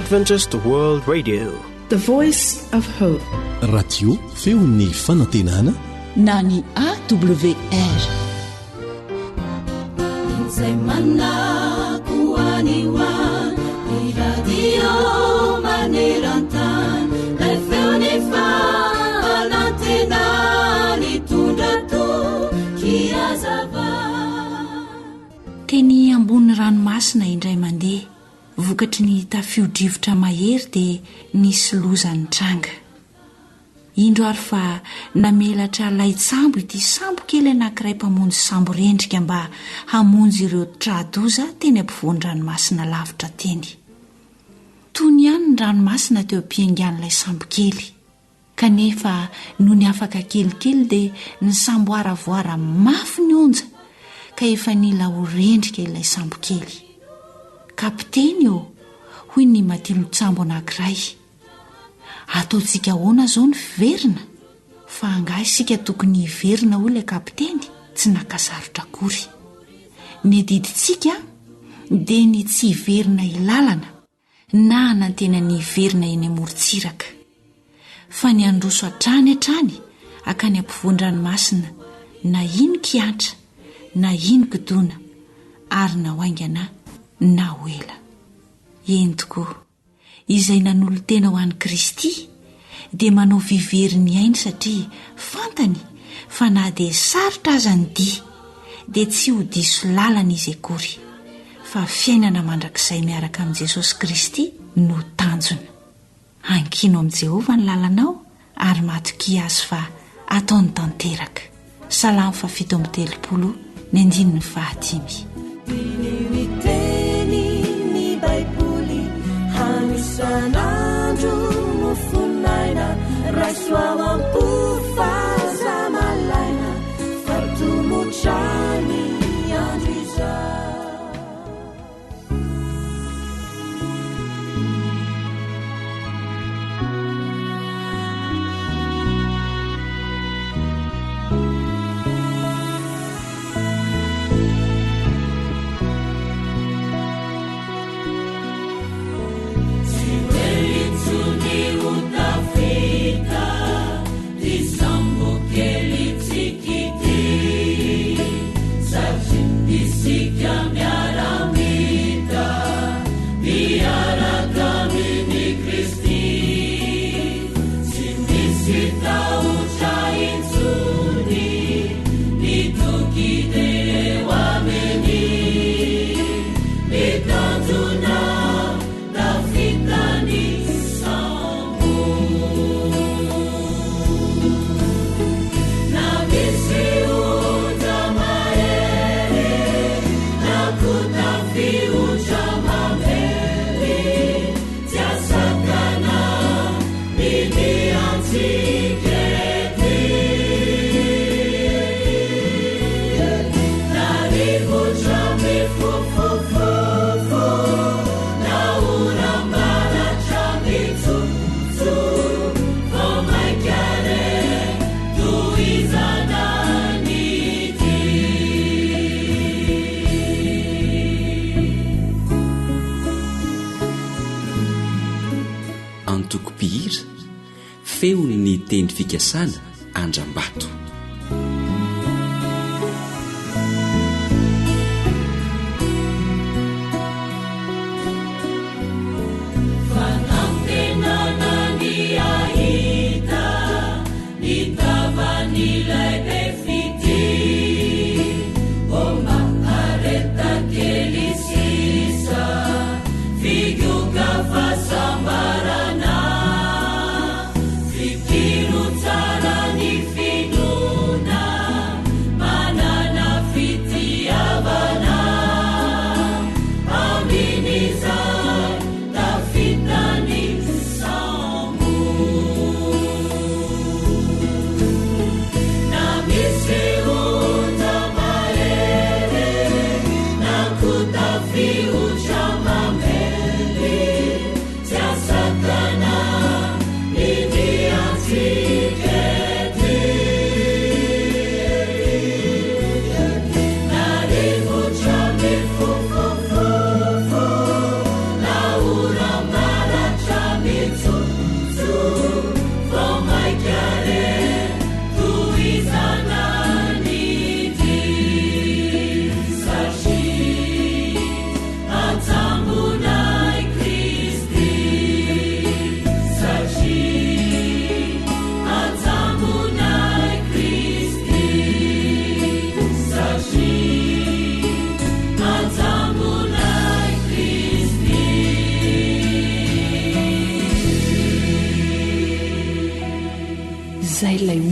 Adventist World Radio. The Voice of Hope. Radio feon'ny fanantenana na ny AWR. Izay manako any ho any, ny radio maneran-tany, ilay feon'ny fanantenana nitondra toky hazava. Teny ambony ranomasina indray mandeha, vokatry ny tafio-drivotra mahery dia nisy loza nitranga. Indro ary fa namelatra lain-tsambo ity sambo kely anankiray mpamonjy sambo rendrika mba hamonjy ireo tra-doza teny ampovoan-dranomasina lavitra teny. Tony ihany ny ranomasina teo am-piaingan'ilay sambo kely. Kanefa nony afaka kelikely dia nisamboaravoara mafy ny onja ka efa nila ho rendrika ilay sambo kely. Kapiteny ô! hoy ny matilon-tsambo anankiray. Ataontsika ahoana izao ny fiverina? Fa angaha isika tokony hiverina hoy ilay kapiteny tsy naka sarotra akory. Ny adidintsika dia ny tsy hiverina ilalana na hanantena ny hiverina eny amorontsiraka, fa ny handroso hatrany hatrany hakany ampovoan-dranomasina na ino kiantra na ino kidona ary na ho haingana na ho ela. Eny tokoa, izay nanolo-tena ho an'i Kristy dia manao vivery ny ainy satria fantany fa na dia sarotra aza ny dia dia tsy ho diso lalana izy akory fa fiainana mandrakizay miaraka amin'i Jesosy Kristy no tanjona. Ankino amin'i Jehovah ny lalanao ary matokia azy fa ataony tanteraka. Salamo faha-37 ny andininy fahadimy. Diniho ny tenin'ny Baiboly hano isan'andro mofon'aina raiso ao am-po fa aza malaina fa tomotra ny andro izao. Antoko mpihira, feon'ny teny fikasana Andrambato. Fanantenana ny hahita ny tavan'ilay be fitia. Ô mahareta kely sisa, figoka fahasambarana. Fikiro tsara ny finoana, manana fitiavana. Amin'izay tafita ny sambo. Na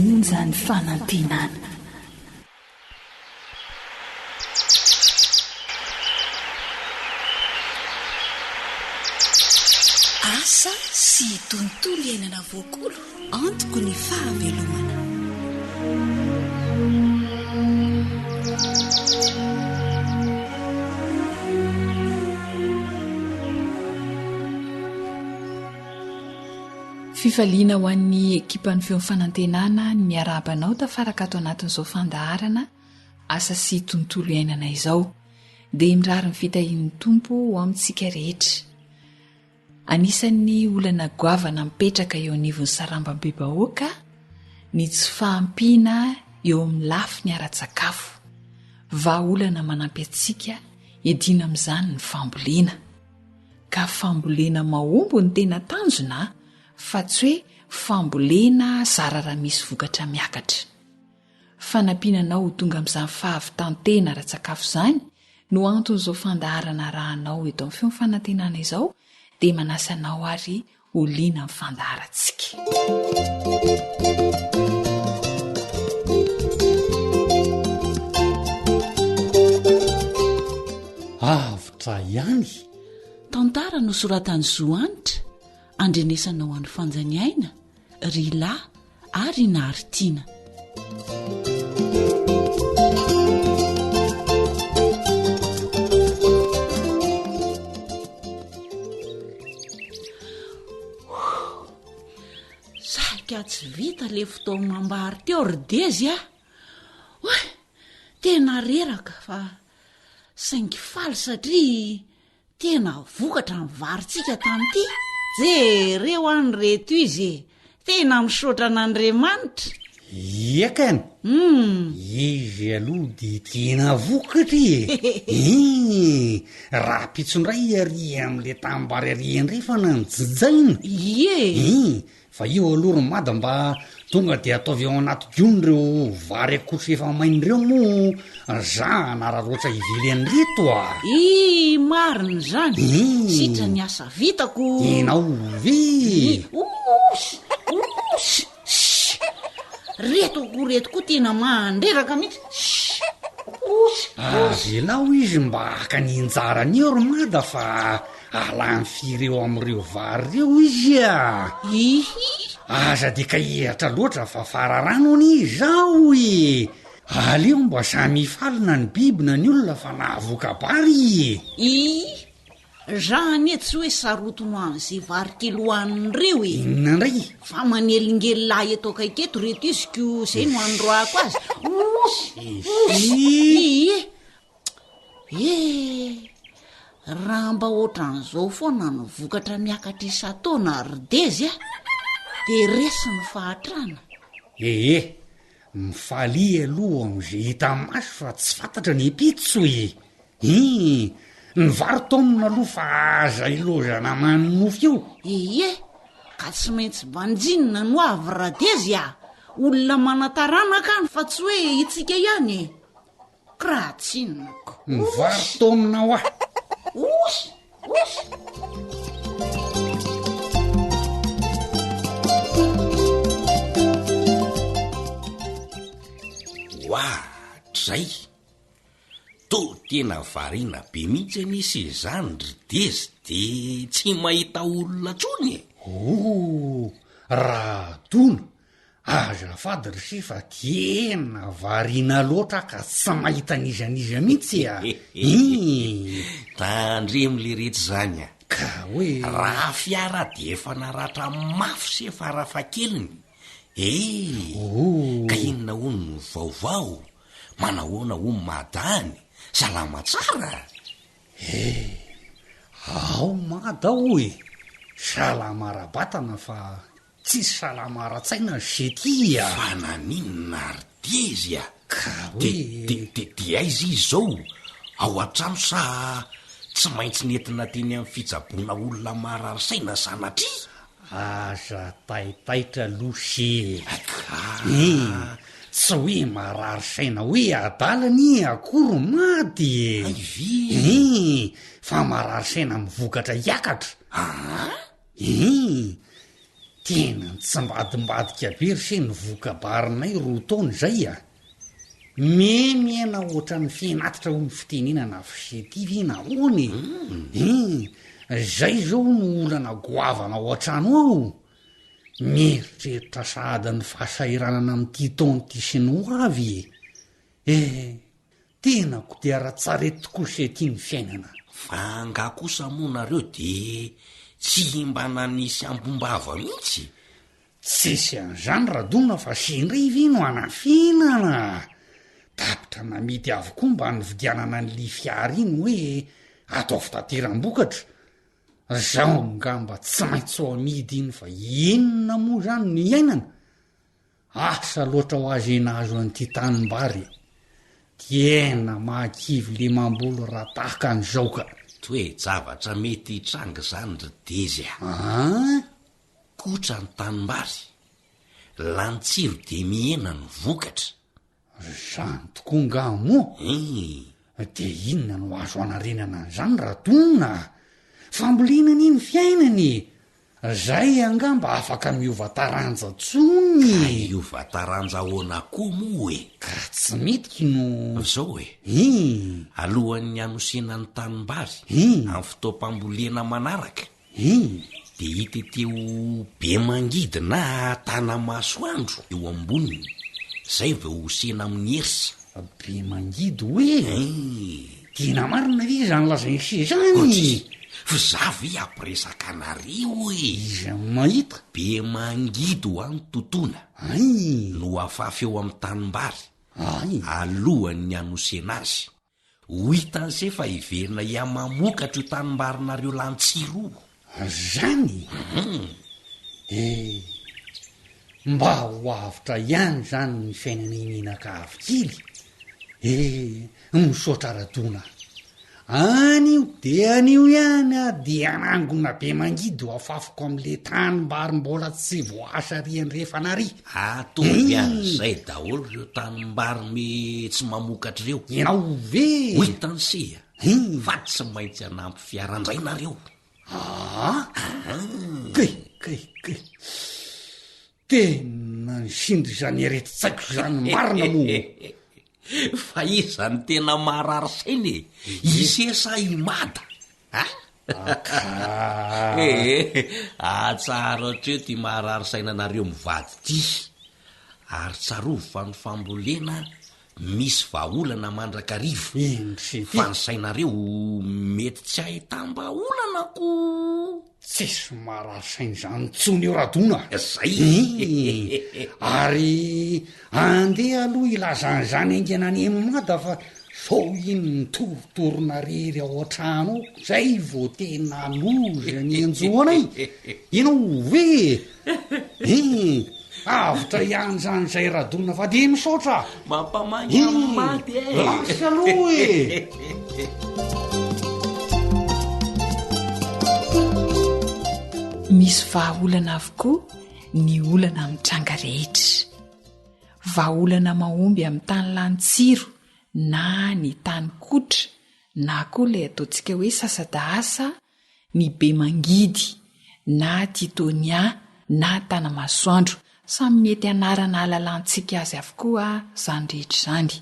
Onjan'ny fanantenana. Asa sy tontolo iainana voakolo antoko ny fahavelomana. Fifaliana ho an'ny ekipan'ny Feon'ny Fanantenana ny miarahaba anao tafaraka ato anatin'izao fandaharana Asa sy Tontolo Iainana izao. Dia mirary ny fitahian'ny Tompo ho amintsika rehetra. Anisan'ny olana goavana mipetraka eo anivon'ny sarambam-bebahoaka ny tsy fahampiana eo amin'ny lafiny ara-tsakafo. Vahaolana manampy antsika hiadiana amin'izany ny fambolena. Ka fambolena mahomby no tena tanjona fa tsy hoe fambolena zara raha misy vokatra miakatra. Fanampiana anao ho tonga amin'izany fahavitan-tena ara-tsakafo izany no anton'izao fandaharana arahanao eto amin'ny Feon'ny Fanantenana izao dia manasa anao ary ho liana amin'ny fandaharantsika. Avotra ihany. Tantara nosoratan'i Zo Hanitra, andrenesanao an'i Fanjaniaina, Rila ary i Nahary-Tiana. Saika tsy vita le fotoam-bary teo ry Dezy a! Oay! Tena reraka fa saingy faly satria Tena vokatra ny varintsika tamin'ity. Jereo any reto izy e! Tena misaotra an'Andriamanitra. Ia kany! Hum. Izy aloha dia tena vokatra e! Hum! Rahampitso indray ary amin'ilay tanimbary ary andrefana no jijaina. Ie! Hum! Fa io aloha ry mada mba tonga dia ataovy ao anaty gony ireo vary akotry efa maina ireo moa za hanararaotra hivily an'ireto a! Ii, marina izany! Ii. Sitra ny asa vitako! Enao ve? Osy! Osy! Sss! Reto akoho reto koa tena mandreraka mihitsy! Sss! Osy! Osy! Avelao izy mba haka ny anjarany eo ry mada fa Alany firy eo amin'ireo vary ireo izy a! Ihi! Aza dia kahihatra loatra fa fararano anie izao e! Aleo mba samy hifaly na ny biby na ny olona fa nahavoka-bary e! Ihi! Za anie tsy hoe sarotiny ho an'izay vary kely hohanin'ireo e! Inona indray? Fa manelingelina ahy eto akaiky eto ireto izy ko izay no anondroako azy. Osy! Osy! Ihi! Eh! Raha mba ohatran'izao foana ny vokatra miakatra isan-taona ry Dezy a! Dia resy ny fahatrana. Ee, mifalia aloha amin'izay hita maso fa tsy fantatra ny ampitso e! Hii! Ny vary taomina aloha fa aza ilaozana manonofy eo. Ee, ka tsy maintsy banjinina ny ho avy Radezy a! Olona manan-taranaka any fa tsy hoe itsika ihany e! Kratsinako. Mivaro-taomina hoa. Osy! Osy! Oadray! Toa tena variana be mihitsy anie se zany ry Dezy de tsy mahita olona tsony e! Oh! Radona! Azafady ry se fa tena variana loatra aho ka tsy mahita n'iza n'iza mihitsy a! Ii. Tandremo leretsy zany a! Ka hoe. Raha fiara dia efa naratra mafy se farafahakeliny e! Oh. Ka inona hono no vaovao? Manahoana hono Mada any? Salama tsara? Eh! Ao Mada ao e! Salama ara-batana fa Tsisy salama ara-tsaina ry Sety a! Fa naninona ary Dezy a? Ka De, hoe. de, de, de aiza izy izao? Ao an-trano sa tsy maintsy nentina teny amin'ny fitsaboana olona marary saina sanatria? Aza taitaitra aloha se e! Ka. Ii, Tsy hoe marary saina hoe adala anie akory maty e! Hay ve? Ii, Fa marary saina amin'ny vokatra hiakatra. Aa? Ii! Tena nitsimbadimbadika be ry se ny voka-barinay roa taona izay a! Mihemihena ohatran'ny fenatitra hoy ny fitenenana avy sety ve nahoana e? Hum, izay izao no olana goavana ao an-trano ao. Mieritreritra sahady ny fahasahiranana amin'ity taona ity sy ny ho avy e! Eh, tena kodiaran-tsarety tokoa sety ny fiainana. Fa angaha kosa moa nareo de tsy mba nanisy ambom-bava mihitsy? Tsisy an'izany Radona fa sendra ve no anafenana? Tapitra namidy avokoa mba nividianana an'ily fiara iny hoe atao fitateram-bokatra. Zao angamba tsy maintsy ho amidy iny fa inona moa zany no iainana? Asa loatra ho azy nahazo an'ity tanimbary e! Tena mahakivy le mamboly raha tahaka an'izao ka! Toe-javatra mety hitranga izany ry Dezy a! An! Kotra ny tanimbary, lany tsiro dia mihena ny vokatra. Izany tokoa nga moa? Hum. Dia inona no azo anarenana an'izany Radona a? Fambolena anie ny fiainana e! Zay angamba afaka miova taranja tsony Ka e! hiova taranja ahoana koa moa e? Ka tsy mety ki no. Zao e! Hum. Alohan'ny hanosena ny tanimbary Hum. amin'ny fotoam-pambolena manaraka, Iny dia hita teo Bemangidy na Tanamasoandro eo amboniny, zay vao hosena amin'ny hersa. Bemangidy hoe? Ein! Tena marina ve izany lazain'i se izany? Ohatry, fa za ve hampiresaka anareo e! Iza no mahita? Bemangidy ho an'i Totona. Ein! No afafy eo amin'ny tanimbary. Ein! Alohan'ny hanosena azy. Ho hitan'se fa hiverina hihamamokatra io tanimbarinareo lany tsiro io. Zany? Eh, mba ho avotra ihany izany ny fiainanay mianakavy kely. Eh, misaotra Radona a. Anio dia anio ihany aho dia hanangona be mangidy ho afafiko amin'le tanimbary mbola tsy voaasa ary andrefana ary. Ataovy an'izay daholo ireo tanimbary me tsy mamokatra ireo. Ianao ve? Ho hitan'se a! Fa tsy maintsy hanampy fiara indray nareo. Aa! Kay, kay, kay. Tena nisindry izany aretin-tsaiko izany marina moa. Fa iza no tena maharary saina e? Ise sa i Mada? A? Aka. Ee, atsaharo hatreo ty maharary saina anareo mivady ty. Ary tsarovy fa ny fambolena misy vahaolana mandrakariva. Eny ry Fa ny sainareo mety tsy ahitam-bahaolana ko. Tsisy marary saina izany intsony eo Radona a! Zay! Ii! Ary andeha aloha hilaza an'izany haingana any amin'i Mada fa sao iny mitorotorona rery ao an-trano ao, zay vao tena loza ny hanjo anay! Ianao ve e? Ii! Avotra ihany izany izay Radona fa dia misaotra! Mampamangy amin'ny maty e! Lasa aloha e! Misy vahaolana avokoa ny olana mitranga rehetra. Vahaolana mahomby amin'ny tany lany tsiro na ny tany kotra na koa ilay ataontsika hoe sasa-dahasa ny Bemangidy na Titonia na Tanamasoandro, samy mety anarana ahalalantsika azy avokoa izany rehetra izany.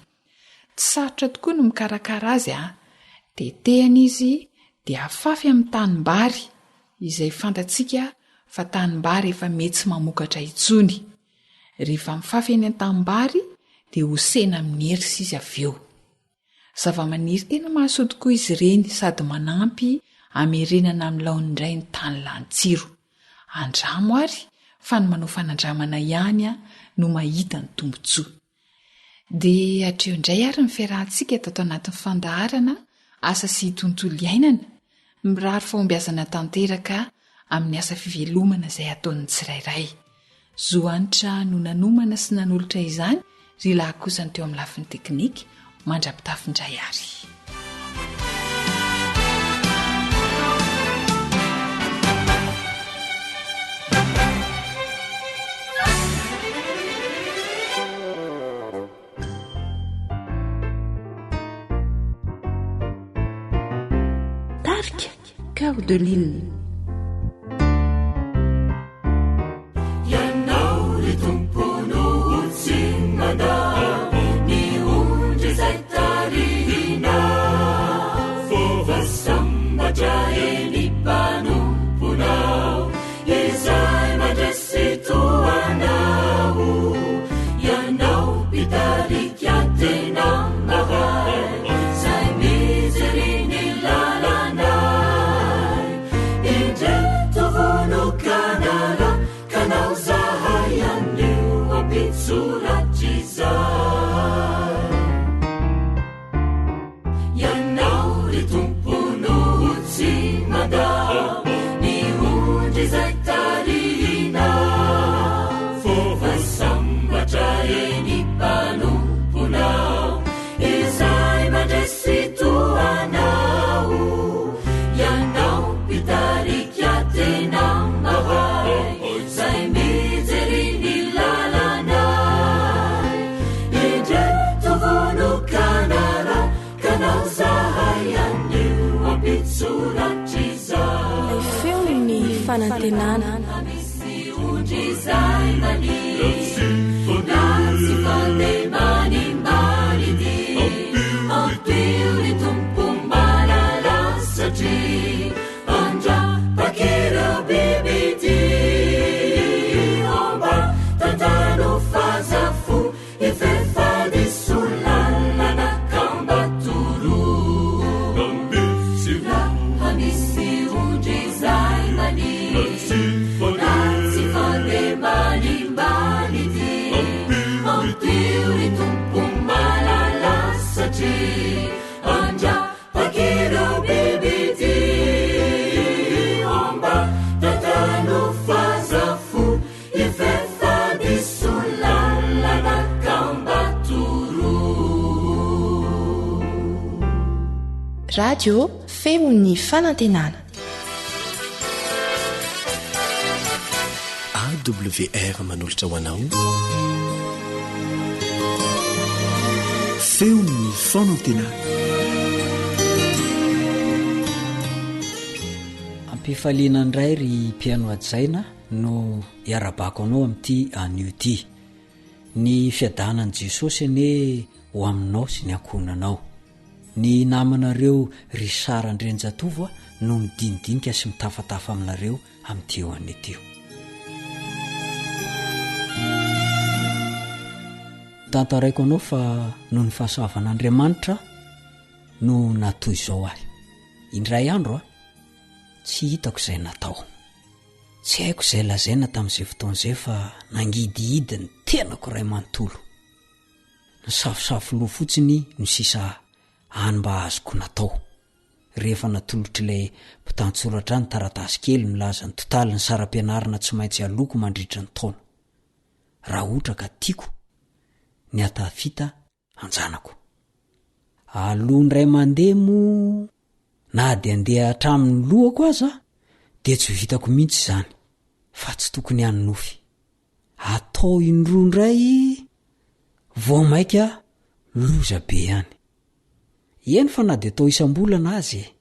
Tsy sarotra tokoa ny mikarakara azy a! Tetehana izy dia afafy amin'ny tanimbary, izay fantatsika fa tanimbary efa mety tsy mamokatra intsony. Rehefa mifafy eny an-tanimbary dia hosena amin'ny hersa izy avy eo. Zavamaniry tena mahasoa tokoa izy ireny sady manampy hamerenana amin'ny laoniny indray ny tany lany tsiro. Andramo ary fa ny manao fanandramana ihany no mahita ny tombontsoa. Dia hatreo indray ary ny fiarahantsika tato anatin'ny fandaharana Asa sy Tontolo Iainana, mirary fahombiazana tanteraka amin'ny asa fivelomana izay ataon'ny tsirairay. Zo Hanitra no nanomana sy nanolotra izany, ry lahy kosa ny teo amin'ny lafiny teknika, mandra-pitafy indray ary. Tarika Cœur de Lille. mpitarika tena mahay, izay mijery ny lalanay. Indreto vonokanala, kanao zahay anio ampitsoratr'izay. Ianao ry Tompo no tsy mandà ny ondry izay tarihinao. Fa sambatra eny mpanomponao izay mandresy toa anao. Ianao mpitarika tena mahay izay mijery ny lalanay. Indreto vonokanara kanao zahay anio ampitsoratr'izay. Ilay feon'ny fanantenana. Misy ondry izay maniry na tsy fandeha manimbanidy. Ampio ry Tompo malala satria Andra-pak'ireo bibidia Mba tantano fa fo Ifefa diso lalana ka mba toroa Raha misy ondry izay mania Na tsy fandeha manimbanidy Ampio ry Tompo malala satria Andra Pak'ireo bibidia mba tantano fa fo Ifefa diso lalana ka mba toroa. Radio Feon'ny Fanantenana. AWR manolotra ho anao Feon'ny fanantenana. Ampifaliana indray ry mpihaino hajaina no iarabako anao amin'ity anio ity. Ny fiadanan'i Jesosy anie ho aminao sy ny ankohonanao. Ny namanareo Richard Andrianjatovo no midinidinika sy mitafatafa aminareo amin'ity eo anio ity. Tantaraiko anao fa noho ny fahasoavan'Andriamanitra no natoy izao ahy. Indray andro a, tsy hitako izay natao. Tsy haiko izay lazaina tamin'izay fotoana izay fa nangidihidy ny tenako iray manontolo. Nisafosafo loha fotsiny no sisa hany mba azoko natao. Rehefa natolotr'ilay mpitantsoratra ahy ny taratasy kely milaza ny totalin'ny saram-pianarana tsy maintsy aloako mandritra ny taona. Raha ohatra ka tiako ny hahatafita an-janako. Aloha indray mandeha moa na dia andeha hatramin'ny lohako aza dia tsy ho vitako mihitsy izany fa tsy tokony hanonofy. Atao indroa indray vao maika loza be ihany. Eny fa na dia atao isam-bolana aza e!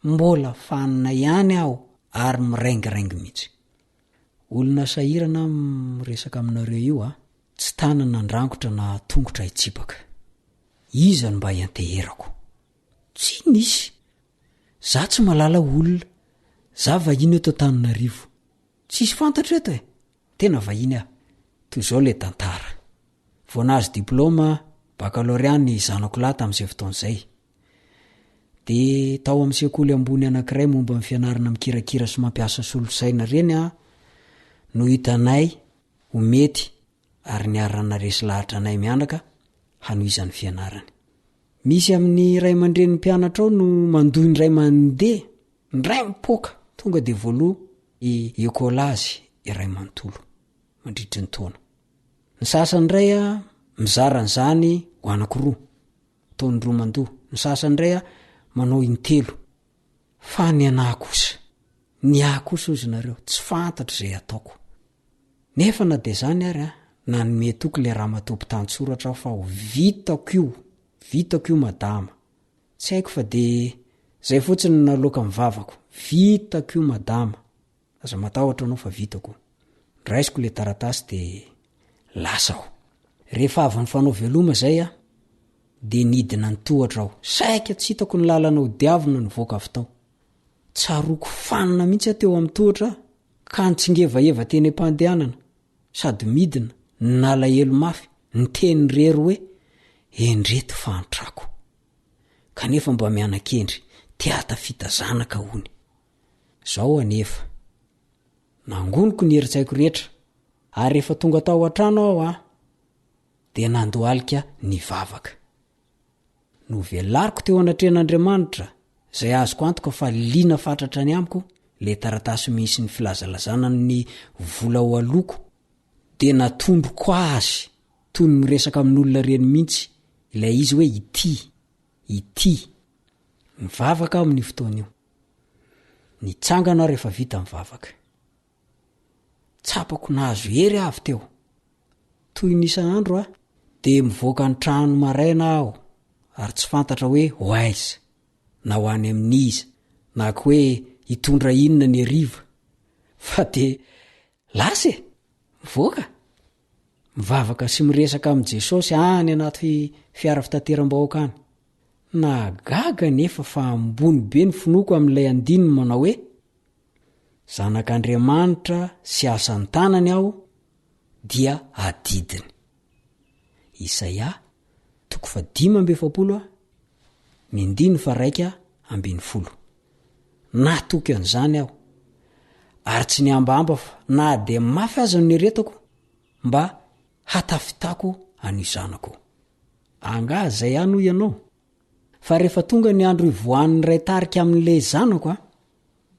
Mbola fanina ihany aho ary miraingiraingy mihitsy. Olona sahirana aho miresaka aminareo io a! Tsy tanana handrangotra na tongotra hitsipaka. Iza no mba ianteherako? Tsy nisy. Za tsy mahalala olona. Za vahiny eto Antananarivo. Tsisy fantatro eto e! Tena vahiny aho. Toy izao ilay tantara. Vao nahazo diplaoma baccalauréat ny zanako lahy tamin'izay fotoana izay. Dia tao amin'ny sekoly ambony anankiray momba ny fianarana mikirakira sy mampiasa solosaina ireny aho no hitanay ho mety ary niara-naresy lahatra anay mianaka hanohizany fianarany. Misy amin'ny ray aman-drenin'ny mpianatra ao no mandoa indray mandeha, indray mipoaka, tonga dia voaloa i ekolazy iray manontolo mandritry ny taona. Ny sasany indray mizara an'izany ho anankiroa, ataony roa mandoa. Ny sasany indray manao intelo. Fa ny anah kosa, ny ahy kosa hozy nareo, tsy fantatro izay ataoko. Nefa na dia izany ary an, nanome toky ilay ramatoa mpitantsoratra aho fa ho vitako io, vitako io madama. Tsy haiko fa dia izay fotsiny no naloaka ny vavako, vitako io madama. Aza matahotra anao fa vitako. Noraisiko ilay taratasy dia lasa aho. Rehefa avy nifanao veloma izay aho, dia nidina nitohatra aho. Saika tsy hitako ny lalana hodiavina nivoaka avy tao. Tsaroako fanina mihitsy aho teo amin'ny tohatra ka nitsingevaheva teny am-pandehanana, sady midina, nalahelo mafy, Niteny irery hoe, Endreto fahantrako. Kanefa mba miana-kendry, te hahatafita zanaka hony. Zao anefa, nangoniko ny herin-tsaiko rehetra, ary rehefa tonga tao an-trano aho an, dia nandohalika nivavaka. Novelariko teo anatrehan'Andriamanitra, izay azoko antoka fa liana fatratra ny amiko, ilay taratasy misy ny filazalazana ny vola ho aloako, dia natondroko azy toy ny miresaka amin'olona ireny mihitsy ilay izy hoe ity, ity. Nivavaka aho amin'io fotoana io. Nitsangana aho rehefa vita ny vavaka. Tsapako nahazo hery aho avy teo. Toy ny isan'andro aho dia mivoaka ny trano maraina aho ary tsy fantatra hoe ho aiza, na ho any amin'iza, na koa hoe hitondra inona ny hariva. Fa dia lasa e! Mivoaka! Mivavaka sy miresaka amin'i Jesosy any anaty fiara fitateram-bahoaka any. Nahagaga anefa fa ambony be ny finoako amin'ilay andininy manao hoe, Zanak'Andriamanitra sy asan'ny tanany aho dia adidiny. Isaia, toko faha-45 a, ny andininy faha-11. Natoky an'izany aho, ary tsy nihambahamba fa na dia mafy aza no nieretako mba hatafitako an'io zanako. Angaha izay ihany hoy ianao? Fa rehefa tonga ny andro hivoahan'ny iray tarika amin'ilay zanako a,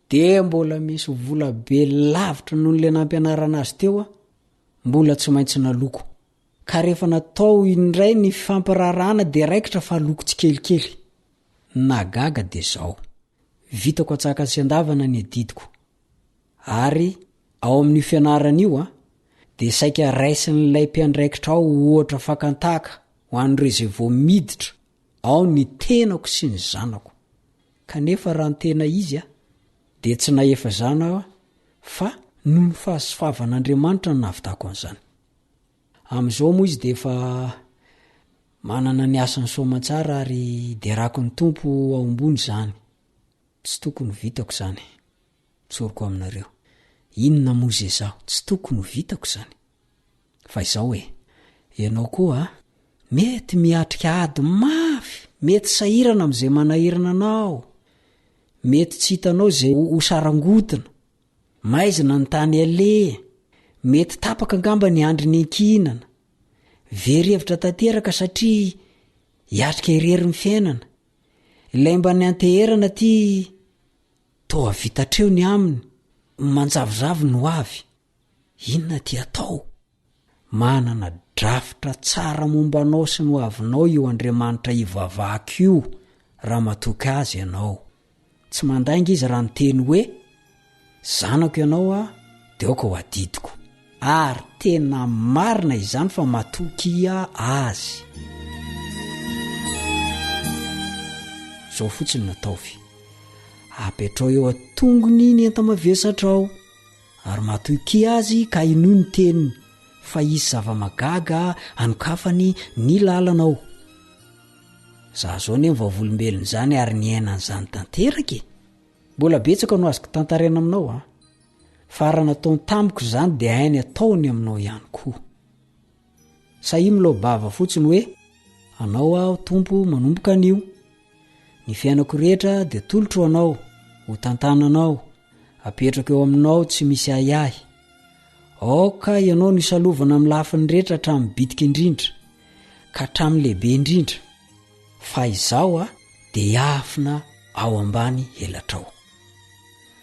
dia mbola misy vola be lavitra noho n'ilay nampianarana azy teo a, mbola tsy maintsy naloko. Ka rehefa natao indray ny fifampiraharahana dia raikitra fa loko tsikelikely. Ny nahagaga dia izao, vitako an-tsakany sy an-davana ny adidiko. Ary ao amin'io fianarana io a, dia saika raisin'ilay mpiandraikitra ao ho ohatra fakan-tahaka ho an'ireo izay vao miditra ao ny tenako sy ny zanako. Kanefa raha ny tena izy a, dia tsy nahefa izany aho fa noho ny fahasoavan'Andriamanitra no nahavitako an'izany. Amin'izao moa izy dia efa manana ny asany soamantsara ary derako ny Tompo ao ambony izany. Tsy tokony ho vitako izany. Tsoriko aminareo. Inona moa izay izaho? Tsy tokony ho vitako izany. Fa izao e, ianao koa mety miatrika ady mafy, mety sahirana amin'izay manahirana anao, mety tsy hitanao izay ho sarangotina, maizina ny tany aleha, mety tapaka angamba ny andry niankinana, very hevitra tanteraka satria hiatrika irery ny fiainana, ilay mba nianteherana ty toa vita hatreo ny aminy, manjavozavo ny ho avy. Inona ty atao? Manana drafitra tsara momba anao sy ny hoavinao io Andriamanitra ivavahako io raha matoky Azy ianao. Tsy mandainga Izy raha niteny hoe, Zanako ianao aho dia aoka ho adidiko. Ary tena marina izany fa matokia Azy. Izao fotsiny no ataovy. Apetrao eo an-tongony ny enta-mavesatrao. Ary matokia azy ka hinoy ny teniny, fa hisy zava-magaga hanokafany ny lalanao. Za zao anie vavolombelon'izany ary niaina an'izany tanteraka e! Mbola betsaka no azoko tantaraina aminao an! Fa raha nataony tamiko izany dia hainy ataony aminao ihany koa. Sahia miloa-bava fotsiny hoe, Anao aho Tompo manomboka anio. Ny fiainako rehetra dia atolotro ho Anao, ho tantananao, apetrako eo aminao tsy misy ahiahy. Aoka Ianao no hisalovana amin'ny lafiny rehetra hatramin'ny bitika indrindra ka hatramin'ny lehibe indrindra, fa izaho dia hiafina ao ambany elatrao.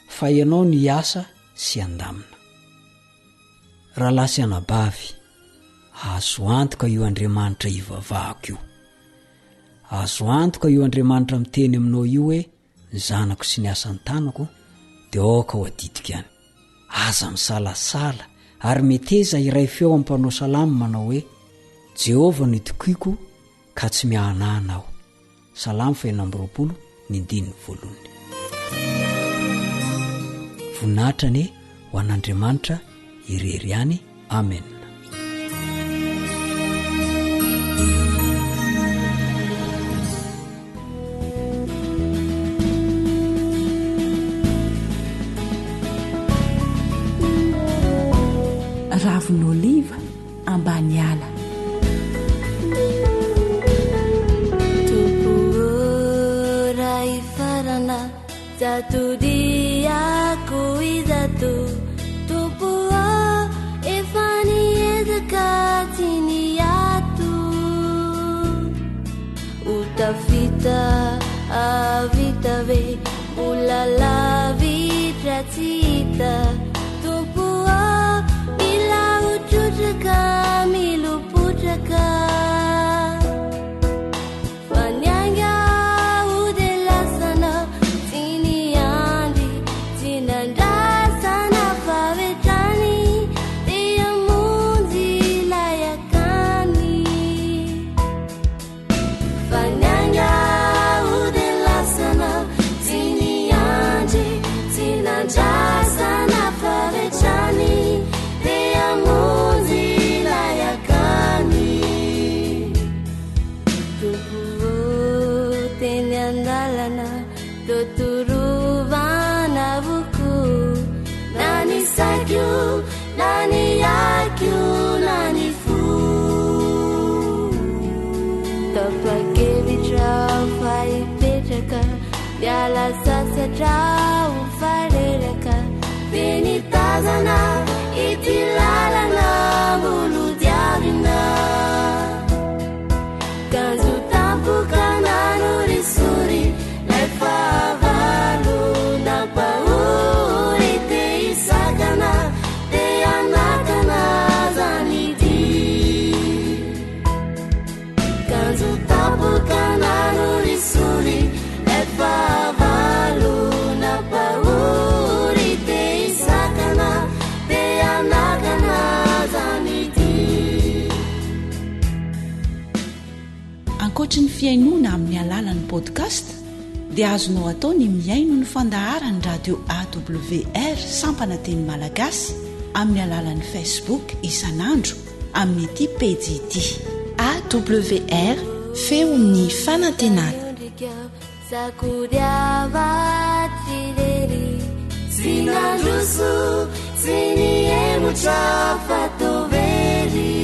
Fa Ianao no hiasa sy handamina. Rahalahy sy anabavy, azo antoka io Andriamanitra ivavahako io. Azo antoka io Andriamanitra miteny aminao io hoe ny zanako sy ny asan'ny tanako dia aoka ho adidiko ihany. Aza misalasala ary meteza hiray feo amin'ny mpanao salamo manao hoe, Jehovah no itokiako ka tsy miahanahana aho. Salamo faha 26, ny andininy voalohany. Voninahitra anie ho an'Andriamanitra irery ihany. Amena. Ravin'oliva ambany ala. Izato diako izato Tompo ô efa niezaka tsy niato Ho tafita hahavita ve mbola lavitra tsy hita Tompo ô mila ho trotraka milopotraka Fa niainga aho dia lasana tsy niandry tsy nandrasana fa avy hatrany dia hamonjy ilay akany. Fa niainga aho dia lasana tsy niandry tsy nandrasana fa avy hatrany dia hamonjy ilay akany. Tompo ô, teny an-dalana toa torovana avokoa na ny saiko na ny aiko na ny fo. Tapa-kevitra aho fa hipetraka, miala sasatra aho fa reraka, be ny tazana ity lalana mbola hodiavina. Kanjo tampoka nanorisory lay fahavalo nampahory te hisakana te hanakana aza ny dia. Kanjo tampoka nanorisory lay fahavalo nampahory te hisakana te hanakana aza ny dia. Ankoatry ny fihainoana amin'ny alalan'ny podcast dia azonao atao ny mihaino ny fandaharan'ny radio AWR sampana teny malagasy amin'ny alalan'ny Facebook isan'andro amin'ity pejy ity. AWR, feon'ny fanantenana. Tsy nandroso, tsy nihemotra fa toa very.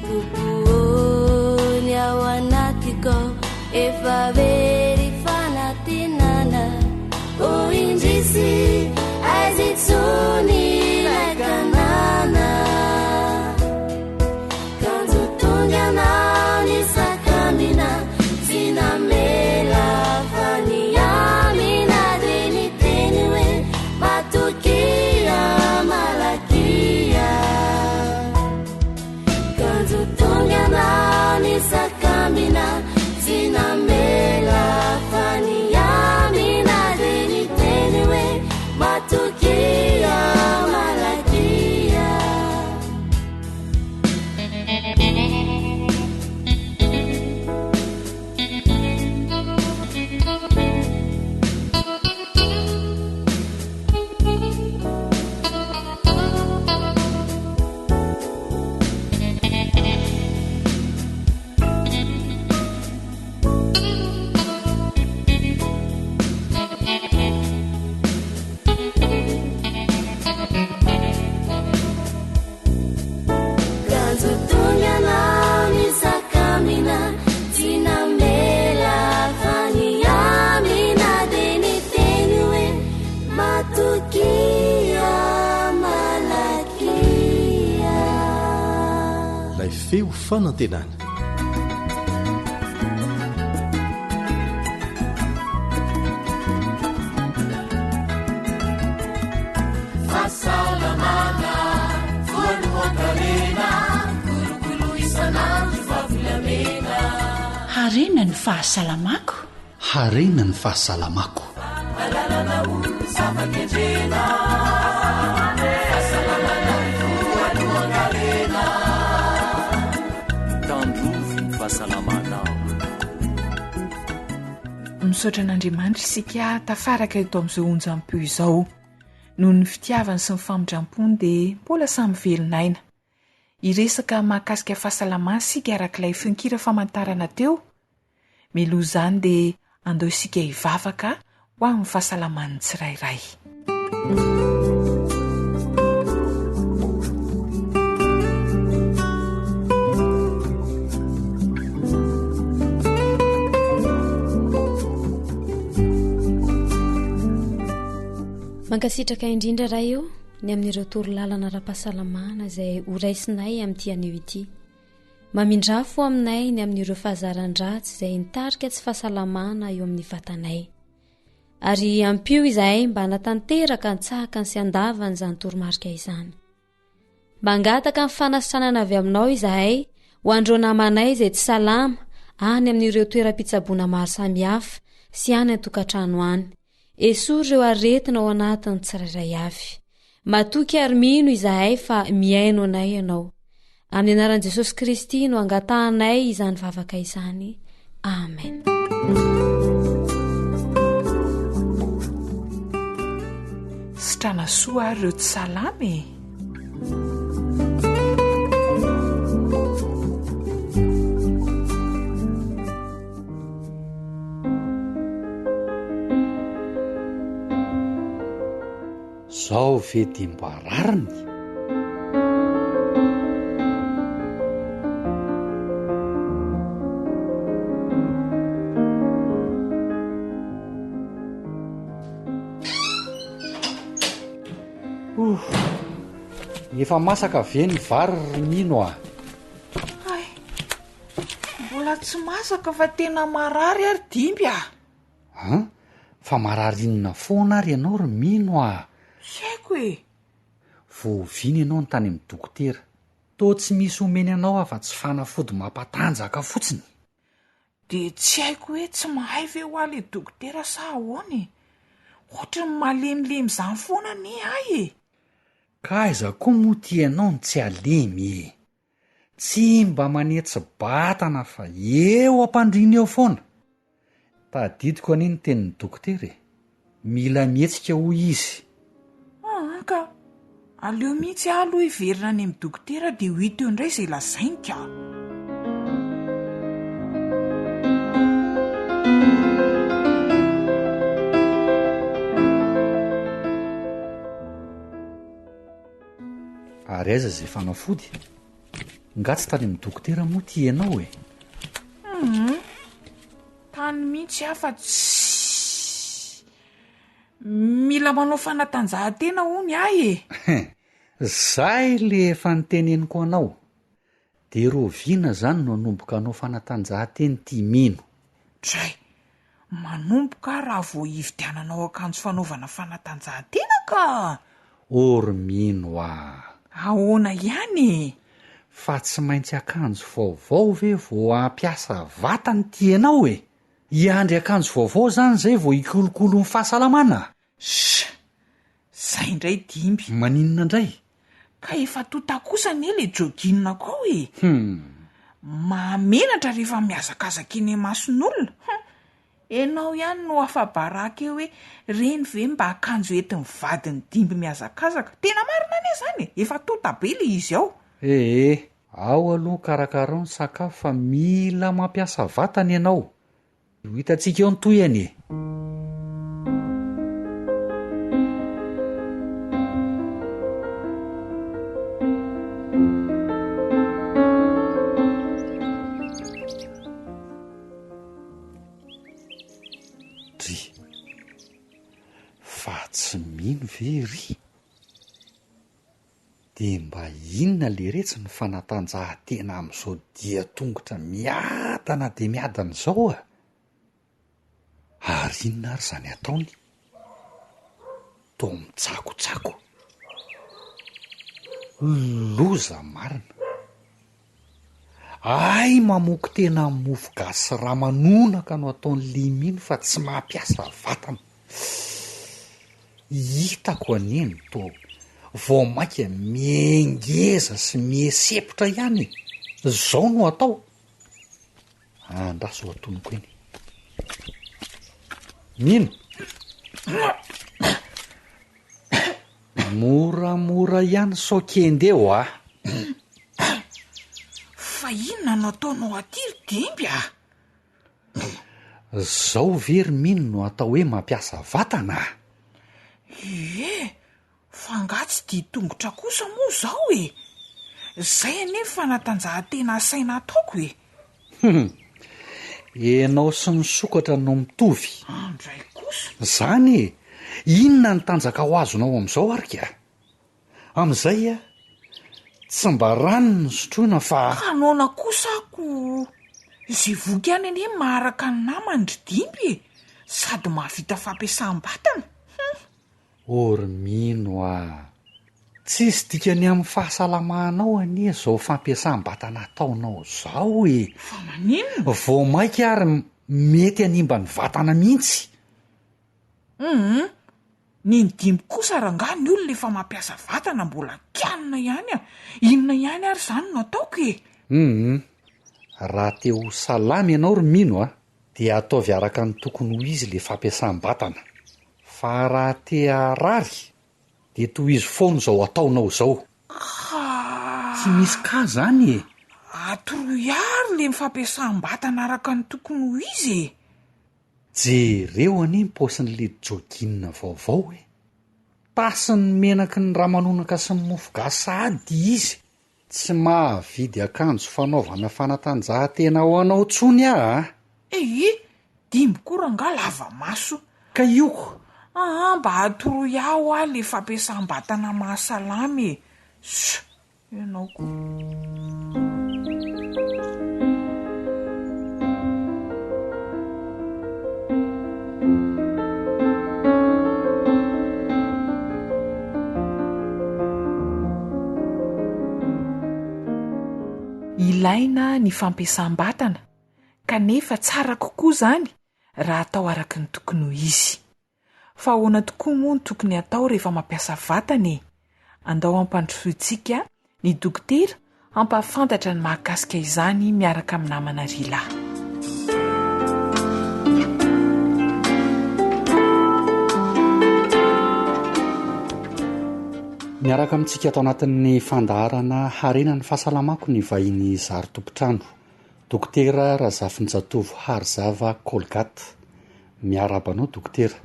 Tompo ô, ny ao anatiko efa very fanantenana. Ô indrisy, aiza intsony ilay Kanana. Kanjo tonga anao nisakambina tsy namela fa niamina dia niteny hoe matokia malakia. Kanjo tonga anao nisakambina tsy namela fa niamina dia niteny hoe matokia malakia. Kanjo tonga anao nisakamina tsy namela fa niamina dia niteny hoe matokia malakia. Ilay feo fanantenana. Fahasalamana, voalohan-karena, kolokolo isan'andro fa volamena. Harena ny fahasalamako. Harena ny fahasalamako. Malalana ho zava-kendrena, fahasalamana voalohan-karena. Tandrovy ny fahasalamanao. Misaotra an'Andriamanitra isika tafaraka eto amin'izao onjam-peo izao. Noho ny fitiavany sy ny famindrampony dia mbola samy velon'aina. Hiresaka mahakasika fahasalamana isika araka ilay feon-kira famantarana teo. Mialoha izany dia andao isika hivavaka ho amin'ny fahasalaman'ny tsirairay. Mankasitraka indrindra Ray o ny amin'ireo toro lalana ara-pahasalamana izay ho raisinay amin'ity anio ity. Mamindrà fo aminay ny amin'ireo fahazaran-dratsy izay nitarika tsy fahasalamana eo amin'ny vatanay. Ary ampio izahay mba hanatanteraka an-tsakany sy an-davany izany toromarika izany. Mangataka ny fanasitranana avy aminao izahay ho an'ireo namanay izay tsy salama any amin'ireo toeram-pitsaboana maro samihafa sy any an-tokantrano any. Esory ireo aretina ao anatin'ny tsirairay avy. Matoky ary mino izahay fa mihaino anay Ianao. Amin'ny anaran'i Jesosy Kristy no angatahanay izany vavaka izany. Amen. Sitrana soa ary ireo tsy salama e! Zao ve de mba rariny? Ouh! Efa masaka ve ny vary ry Mino a? Hay! Mbola tsy masaka fa tena marary ary Dimby a! An! Fa marary inona foana ary ianao ry Mino a! Tsy haiko e! Vao oviana ianao no tany amin'ny dokotera? Toa tsy misy omeny anao afa-tsy fanafody mampatanjaka fotsiny. Dia tsy haiko hoe tsy mahay ve hoa le dokotera sa ahoana e! Ohatry ny malemilemy izany foana anie ahy e! Ka aiza koa moa ty ianao no tsy halemy e! Tsy mba manetsi-batana fa eo am-pandriana eo foana. Tadidiko anie ny tenin'ny dokotera e! Mila mihetsika hoy izy. Aa ka! Aleo mihitsy aho aloha hiverina any amin'ny dokotera dia ho hita eo indray izay lazainy ka! Ary aiza izay fanafody? Nga tsy tany amin'ny dokotera moa ty ianao e? Humm, tany mihitsy aho fa tsy mila manao fanatanjahantena hono ahy e! Zay le efa niteneniko anao. De roviana zany no hanomboka hanao fanatanjahantena ty mino? Dray! Manomboka aho raha vao hividiananao akanjo fanaovana fanatanjahantena ka! Ô ry mino ah! Ahoana ihany e? Fa tsy maintsy akanjo vaovao ve vao hampiasa vatana ity ianao e? Hiandry akanjo vaovao zany zay vao hikolokolo ny fahasalamana? Sh! Zay indray Dimby. Maninona indray? Ka efa tonta kosa anie le jogging-ko ao e! Hum. Mahamenatra rehefa mihazakazaka eny imason'olona. Hum! Enao ihany no afa-baraka eo hoe reny ve mba akanjo entin'ny vadin'i Dimby mihazakazaka. Tena marina anie zany e! Efa tonta be le izy ao. Ee, ao aloha karakarao ny sakafo fa mila mampiasa vatana ianao. Ho hitantsika eo ny tohiny e! Dry. Fa tsy mino ve ry? Dia mba inona leretsy ny fanatanjahantena amin'izao dia tongotra miadana dia miadana izao a? Ary inona ary izany ataony? Toa mitsakotsako. Loza marina. Hay mamoky tena amin'ny mofo gasy ramanonaka no ataon'i Limino fa tsy mampiasa vatana. Hitako anie ny toa vao mainka mihengeza sy mihesepotra ihany e! Zao no atao. Andraso atonoko eny. Mino. Moramora ihany sao kende eo a! Fa inona no ataonao aty ry Dimby a? Zao ve ry Mino no atao hoe mampiasa vatana a? Ie, fa angaha tsy dia tongotra kosa moa zao e? Zay anie ny fanatanjahantena asaina ataoko e! Hum! Ianao sy ny sokatra no mitovy. Andray kosa. Zany e! Inona ny tanjaka ho azonao amin'izao ary ka? Amin'izay tsy mba rano no sotroina fa. Ka noana kosa ako! Izay voky ihany anie maharaka ny namany ry Dimby e! Sady mahavita fampiasam-batana! Hum! Ô ry mino a! Tsisy dikany amin'ny fahasalamanao anie izao fampiasam-batana ataonao izao e! Fa maninona? Vao mainka ary mety hanimba ny vatana mihitsy! Hum! Ny ny dimby kosa rangahy ny olona efa mampiasa vatana mbola kianina ihany a! Inona ihany ary izany no ataoko e? Hum! Raha te ho salama ianao ry mino a! Dia ataovy araka ny tokony ho izy le fampiasam-batana. Fa raha te harary dia tohizo foana izao ataonao izao. Ka. Tsy misy cas zany e! Atoroy ary le fampiasam-batana araka ny tokony ho izy e! Jereo anie ny paosin'le jogging vaovao e! Tasin'ny menaky ny ramanonaka sy ny mofo gasy sahady izy. Tsy mahavidy akanjo fanaovana fanatanjahantena ho anao tsony aho a! Ehe! Dimby koa rangaha lava maso. Ka io ko! Aa mba atoroy ahy hoa le fampiasam-batana mahasalama e! Ss! Ianao koa. Ilaina ny fampiasam-batana kanefa tsara kokoa izany raha atao araka ny tokony ho izy. Fa ahoana tokoa moa no tokony hatao rehefa mampiasa vatana e? Andao hampandrosointsika ny dokotera hampahafantatra ny mahakasika izany miaraka amin'ny namana Rila. Miaraka amintsika ato anatin'ny fandaharana Harena ny fahasalamako ny vahiny zary tompon-trano, Dokotera Razafinjatovo Harizava Colgate. Miarahaba anao Dokotera.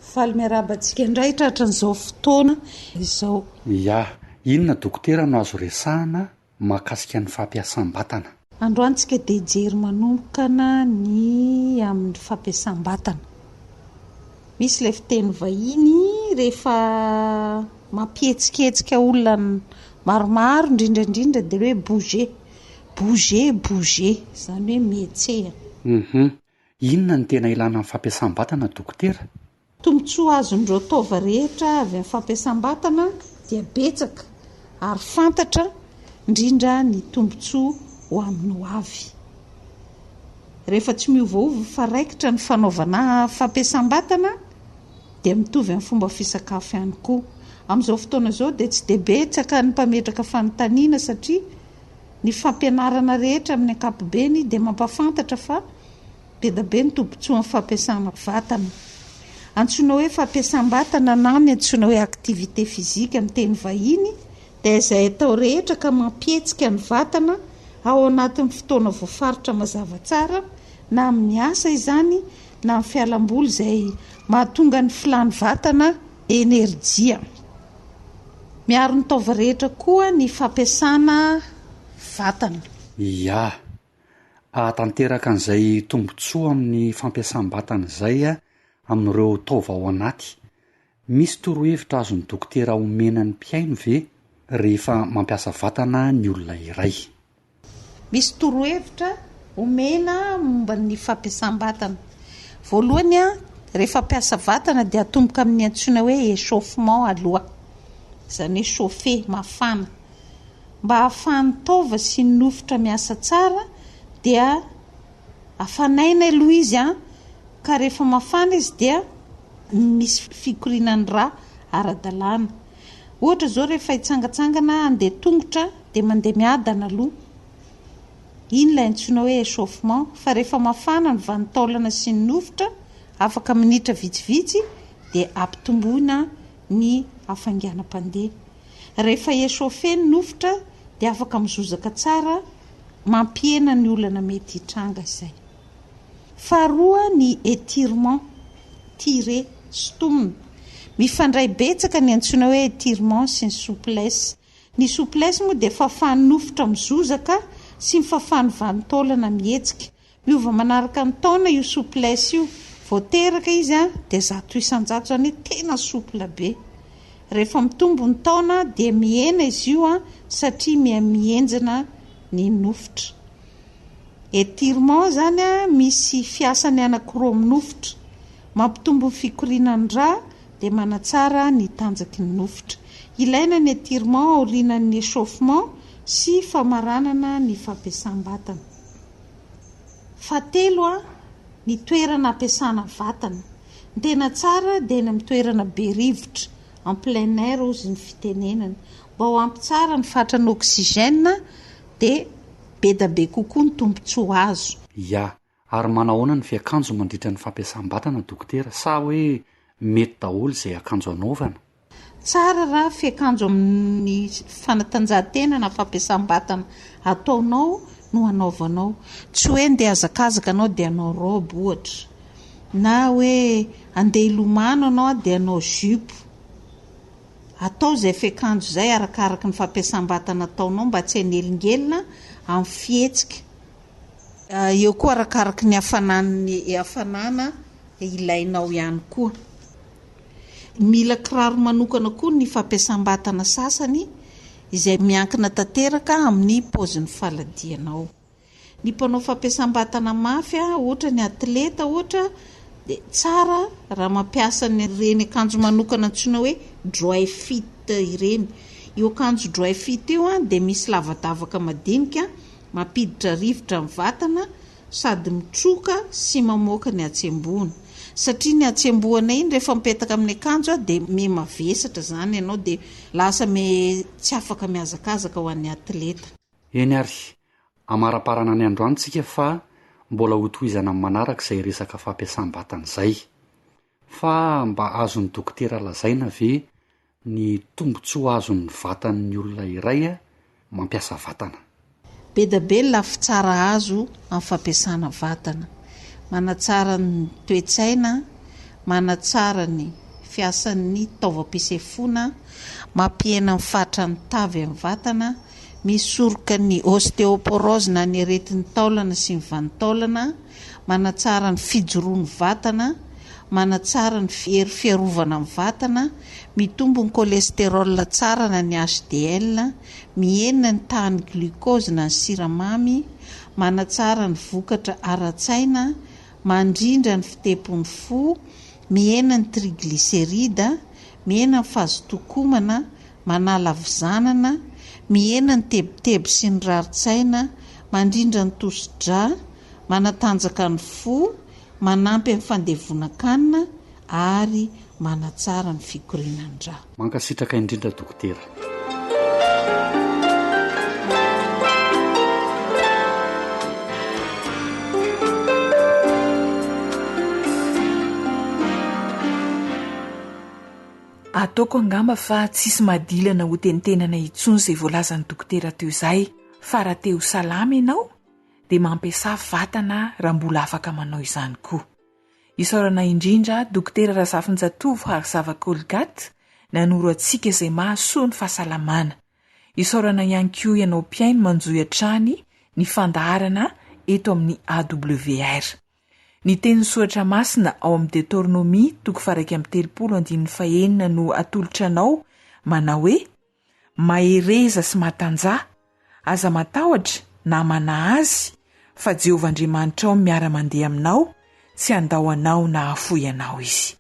Faly miarahaba antsika indray tratran'izao fotoana izao. Ya, inona Dokotera no azo resahana mahakasika ny fampiasam-batana? Androany tsika dia hijery manokana ny amin'ny fampiasam-batana. Misy ilay fiteny vahiny rehefa mampihetsiketsika olona maromaro indrindra indrindra dia hoe bouger, bouger, bouger, izany hoe mihetseha. Hum. Inona no tena ilana ny fampiasam-batana dokotera? Tombontsoa azon'ireo taova rehetra avy amin'ny fampiasam-batana dia betsaka ary fantatra, indrindra ny tombontsoa ho amin'ny ho avy. Rehefa tsy miovaova fa raikitra ny fanaovana fampiasam-batana dia mitovy amin'ny fomba fisakafo ihany koa. Amin'izao fotoana izao dia tsy dia betsaka ny mpametraka fanontaniana satria Ny fampianarana rehetra amin'ny ankapobeny dia mampahafantatra fa be da be ny tombontsoan'ny fampiasana vatana. Antsoina hoe fampiasam-batana na ny antsoina hoe activité physique amin'ny teny vahiny dia izay atao rehetra ka mampihetsika ny vatana ao anatin'ny fotoana voafaritra mazava tsara na amin'ny asa izany na amin'ny fialamboly izay mahatonga ny filàn'ny vatana enerjia. Miaro ny taova rehetra koa ny fampiasana vatana. Ia. Hahatanteraka an'izay tombontsoa amin'ny fampiasam-batana izay amin'ireo taova ao anaty. Misy torohevitra azon'ny dokotera omena ny mpihaino ve rehefa mampiasa vatana ny olona iray? Misy torohevitra omena momba ny fampiasam-batana. Voalohany, rehefa hampiasa vatana dia atomboka amin'ny antsoina hoe échauffement aloha, izany hoe chauffer, mafana. Mba hahafahan'ny taova sy ny nofotra miasa tsara dia afanaina aloha izy ka rehefa mafana izy dia misy fikorianan'ny rà ara-dalàna. Ohatra izao rehefa hitsangatsangana handeha tongotra dia mandeha miadana aloha. Iny ilay antsoina hoe échauffement. Fa rehefa mafana ny vanin-taolana sy ny nofotra, afaka minitra vitsivitsy dia ampitomboina ny hafainganam-pandeha. Rehefa échauffé ny nofotra dia afaka mizozaka tsara mampihena ny olana mety hitranga izay. Faharoa ny étirement, tirer, sintomina. Mifandray betsaka ny antsoina hoe étirement sy ny souplesse. Ny souplesse moa dia fahafahan'ny nofotra mizozaka sy ny fahafahan'ny vanin-taolana mihetsika. Miova manaraka ny taona io souplesse io. Vao teraka izy dia 100%, izany hoe tena souple be. Rehefa mitombo ny taona dia mihena izy io satria miha-mihenjana ny nofotra. Étirement izany misy fiasany anankiroa amin'ny nofotra. Mampitombo ny fikorianan'ny rà dia manatsara ny tanjaky ny nofotra. Ilaina ny étirement aorianan'ny échauffement sy famaranana ny fampiasam-batana. Fahatelo, ny toerana ampiasana vatana. Ny tena tsara dia eny amin'ny toerana be rivotra, en plein air hozy ny fitenenana. Mba ho ampy tsara ny fatran'ny oxygène dia bedabe kokoa ny tombontsoa azo. Ya, ary manahoana ny fiakanjo mandritra ny fampiasam-batana dokotera sa hoe mety daholo izay akanjo anaovana? Tsara raha fiakanjo amin'ny fanatanjahantena na fampiasam-batana ataonao no anaovanao. Tsy hoe andeha hazakazaka anao dia hanao robe ohatra. Na hoe andeha hilomano anao dia hanao jupe. Atao izay fiakanjo izay arakaraky ny fampiasam-batana ataonao mba tsy hanelingelina amin'ny fihetsika. Eo koa arakaraky ny hafanan'ny hafanana ilainao ihany koa. Mila kiraro manokana koa ny fampiasam-batana sasany izay miankina tanteraka amin'ny paozin'ny faladianao. Ny mpanao fampiasam-batana mafy, ohatra ny atleta ohatra, dia tsara raha mampiasa an'ireny akanjo manokana antsoina hoe dry fit ireny. Io akanjo dry fit io dia misy lavadavaka madinika mampiditra rivotra amin'ny vatana sady mitroka sy mamoaka ny hatsembohana. Satria ny hatsembohana iny rehefa mipetaka amin'ny akanjo dia miha mavesatra izany ianao dia lasa miha tsy afaka mihazakazaka ho an'ny atleta. Eny ary, amaraparana ny androany tsika fa mbola ho tohizana amin'ny manaraka izay resaka fampiasam-batana izay. Fa mba azon'ny dokotera lazaina ve ny tombotsoa azon'ny vatan'ny olona iray mampiasa vatana? Be da be ny lafy tsara azo amin'ny fampiasana vatana. Manatsara ny toe-tsaina, manatsara ny fiasan'ny taovam-pisefoana, mampihena ny fatran'ny tavy amin'ny vatana, misoroka ny ostéoporose na ny aretin'ny taolana sy ny vanin-taolana, manatsara ny fijoroan'ny vatana, manatsara ny hery fiarovana ny vatana, mitombo ny cholestérol tsara na ny HDL, mihena ny tahan'ny glucose na ny siramamy, manatsara ny vokatra ara-tsaina, mandrindra ny fitepon'ny fo, mihena ny triglycéride, mihena ny fazotoan-komana, manala havizanana, mihena ny tebiteby sy ny rarin-tsaina, mandrindra ny tosi-drà, manatanjaka ny fo, manampy amin'ny fandevonan-kanina ary manatsara ny fikorianan-drà. Mankasitraka indrindra Dokotera. Ataoko angamba fa tsisy madilana ho tenitenana intsony izay voalazan'ny dokotera teo izay fa raha te ho salama ianao dia mampiasà vatana raha mbola afaka manao izany koa. Isaorana indrindra Dokotera Razafinjatovo Harizava Colgate nanoro antsika izay mahasoa ny fahasalamana. Isaorana ihany koa ianao mpihaino manjohy hatrany ny fandaharana eto amin'ny AWR. Ny tenin'ny Soratra Masina ao amin'ny Detornomia toko faha-31 andininy fahenina no atolotra anao manao hoe, Mahereza sy matanjaha, aza matahotra na manahy azy, fa Jehovah Andriamanitrao miara-mandeha aminao, tsy handao anao na hahafoy anao Izy.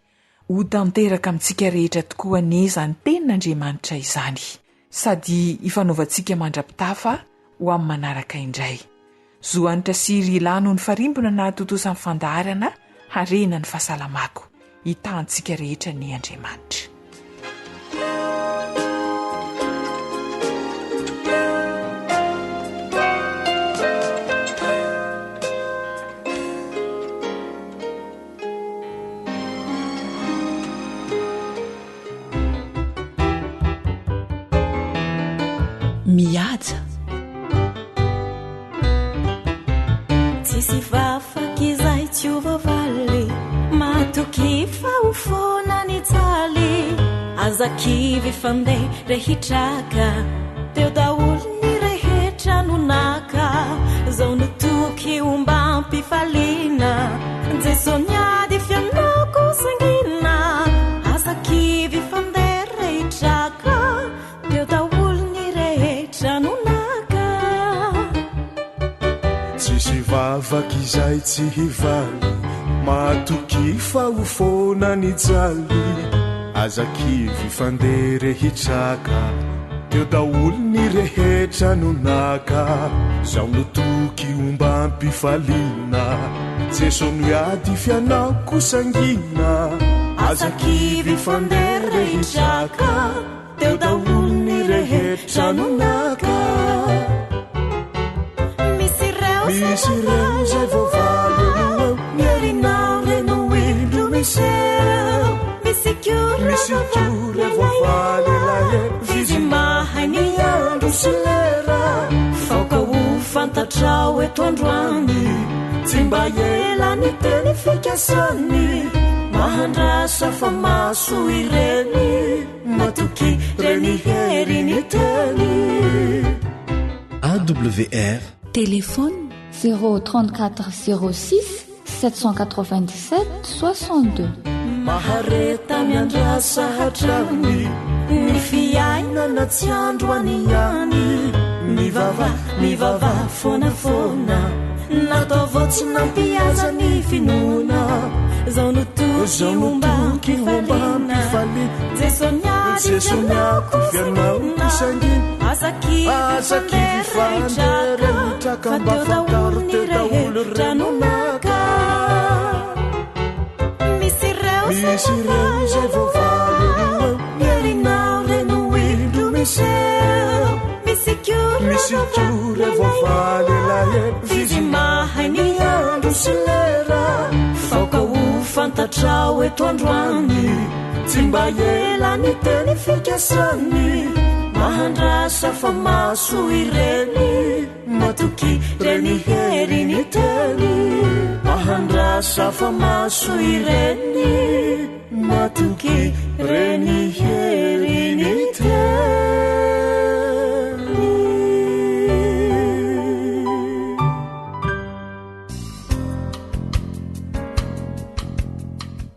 Ho tanteraka amintsika rehetra tokoa anie izany tenin'Andriamanitra izany, sady hifanaovantsika mandra-pitafa ho amin'ny manaraka indray. Zo Hanitra sy Ry Lano nifarimbona nahatontosa ny fandaharana Harena ny fahasalamako. Hitahantsika rehetra anie Andriamanitra. Mihaja. Tsisy vafaka izay tsy ho voavaly Matoky fa ho foana ny jaly Aza kivy fa ndeha re hitraka Teo daholo ny rehetra no naka Zao no toky ombam-pifaliana Jeso niady fianarana. Tsisy vavaka izay tsy hivaly Matokia fa ho foana ny jaly Aza kivy fa ndeha re hitraka Teo daholo ny rehetra no naka Zaho no toky ombam-pifaliana Jeso no ady f'ianao kosa ngina Aza kivy fa ndeha re hitraka Teo daholo ny rehetra no naka Misy ireo Misy ireo izay voavaly eo ho eo Ny herinao re no indro miseho Misy koa Misy koa re voavaly elaela F'izy mahay ny andro sy lera F'aoka ho fantatrao eto androany Tsy mba ela ny teny fikasany Mahandrasa fa maso ireny Matoky reny hery ny teny. AWR. Téléphone 034 06 797 62. Mahareta miandrasa hatrany ny fiainana tsy androany ihany mivava mivava foana foana natao vao tsy nampihaza ny finoana zao no toky ombam-pifaliana Jeso niady fianao kosa aza kivy fa ndeha hitraka mba fantaro teo daholo rehetra no naka misy ireo misy ireo izay voavaly eo ny herinao re no indro miseho misy koa misy koa re voavaly elaela f'izy mahay ny andro sy lera f'aoka ho fantatrao eto androany Tsy mba ela ny teny fikasany Mahandrasa fa maso ireny Matoky reny hery ny teny Mahandrasa fa maso ireny Matoky reny hery ny teny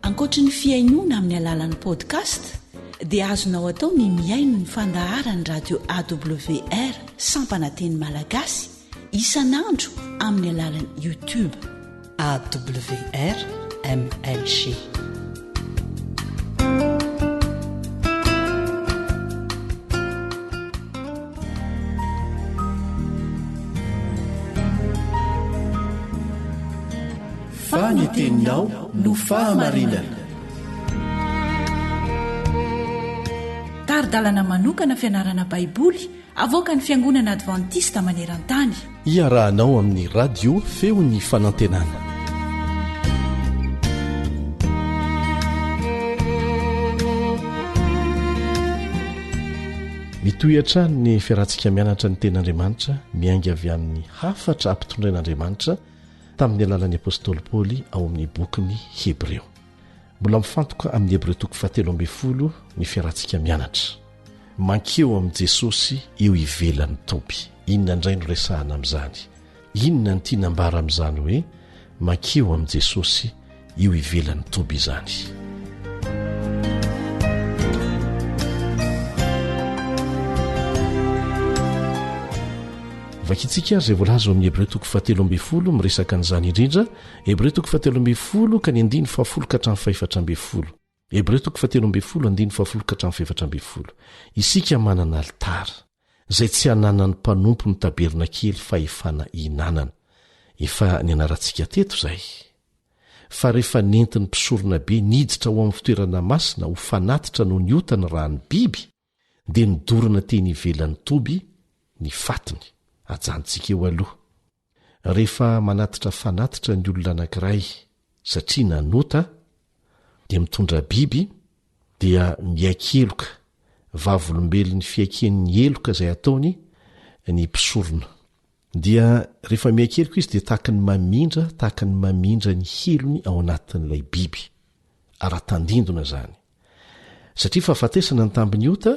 Ankoatry ny fihainoana amin'ny alalan'ny podcast dia azonao atao ny mihaino ny fandaharan'ny radio AWR sampana teny malagasy isan'andro amin'ny alalan'ny YouTube. AWR MLG. Fa ny teninao no fahamarinana. Tari-dalana manokana fianarana Baiboly avoakan'ny Fiangonana Advantista maneran-tany. Iarahanao amin'ny Radio Feon'ny Fanantenana. Mitohy hatrany ny fiarahantsika mianatra ny Tenin'Andriamanitra miainga avy amin'ny hafatra ampitondrain'Andriamanitra tamin'ny alalan'ny apostoly Paoly ao amin'ny bokiny Hebreo. Mbola mifantoka amin'ny Hebreo toko fahatelo ambin'ny folo ny fiarahantsika mianatra. Mankeo amin'i Jesosy eo ivelan'ny toby. Inona indray no resahana amin'izany? Inona no tiana ambara amin'izany hoe mankeo amin'i Jesosy eo ivelan'ny toby izany? Vakintsika ary izay voalaza ao amin'ny Hebreo toko fahatelo ambin'ny folo miresaka an'izany indrindra, Hebreo toko fahatelo ambin'ny folo ka ny andininy fahafolo ka hatramin'ny fahefatra ambin'ny folo. Hebreo toko fahatelo ambin'ny folo andininy fahafolo ka hatramin'ny fahefatra ambin'ny folo. Isika manana alitara, izay tsy ananan'ny mpanompo ny tabernakely fahefana ihinanana. Efa nianarantsika teto izay. Fa rehefa nentin'ny mpisoronabe niditra ao amin'ny fitoerana masina ho fanatitra noho ny ota ny ràn'ny biby, dia nodorana teny ivelan'ny toby ny fatiny. Ajanontsika eo aloha. Rehefa manatitra fanatitra ny olona anankiray satria nanota, dia mitondra biby, dia miaiky heloka, vavolombelon'ny fiaikeny ny heloka izay ataony ny mpisorona. Dia rehefa miaiky heloka izy dia tahaka ny mamindra, tahaka ny mamindra ny helony ao anatin'ilay biby. Ara-tandindona izany. Satria fahafatesana ny tambin'ny ota,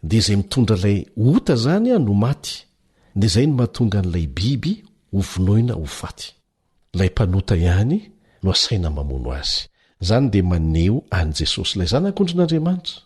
dia izay mitondra ilay ota izany no maty, dia izay no mahatonga an'ilay biby ho vonoina ho faty. Ilay mpanota ihany no asaina mamono azy. Izany dia maneho an'i Jesosy, ilay Zanak'ondrin'Andriamanitra,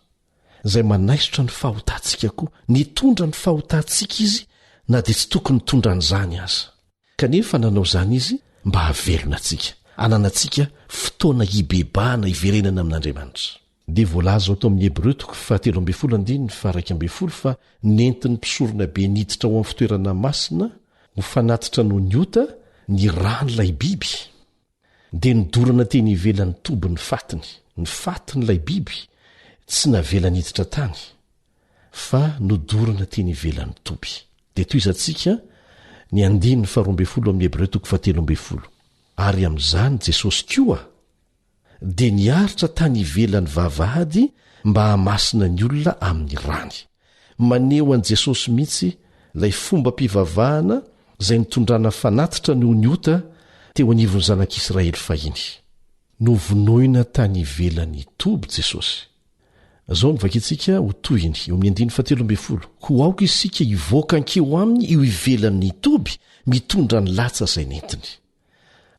izay manaisotra ny fahotantsika koa. Nitondra ny fahotantsika Izy na dia tsy tokony hitondra an'izany aza. Kanefa nanao izany Izy mba hahavelona antsika, hananantsika fotoana hibebahana hiverenana amin'Andriamanitra. Dia voalaza ato amin'ny Hebreo toko fahatelo ambin'ny folo andininy faha-iraika ambin'ny folo fa nentin'ny mpisoronabe niditra ao amin'ny fitoerana masina ho fanatitra noho ny ota ny ran'ilay biby. Dia nodorana teny ivelan'ny toby ny fatiny. Ny fatin'ilay biby tsy navela niditra tany, fa nodorana teny ivelan'ny toby. Dia tohizantsika ny andininy faharoa ambin'ny folo amin'ny Hebreo toko fahatelo ambin'ny folo. Ary amin'izany Jesosy koa dia niaritra tany ivelan'ny vavahady mba hahamasina ny olona amin'ny rany. Maneho an'i Jesosy mihitsy ilay fombam-pivavahana izay nitondrana fanatitra noho ny ota teo anivon'ny zanak'Israely fahiny. Novonoina tany ivelan'ny toby Jesosy. Izao no vakintsika ho tohiny, eo amin'ny andininy fahatelo ambin'ny folo, Koa aoka isika hivoaka hankeo aminy eo ivelan'ny toby mitondra ny latsa izay nentiny.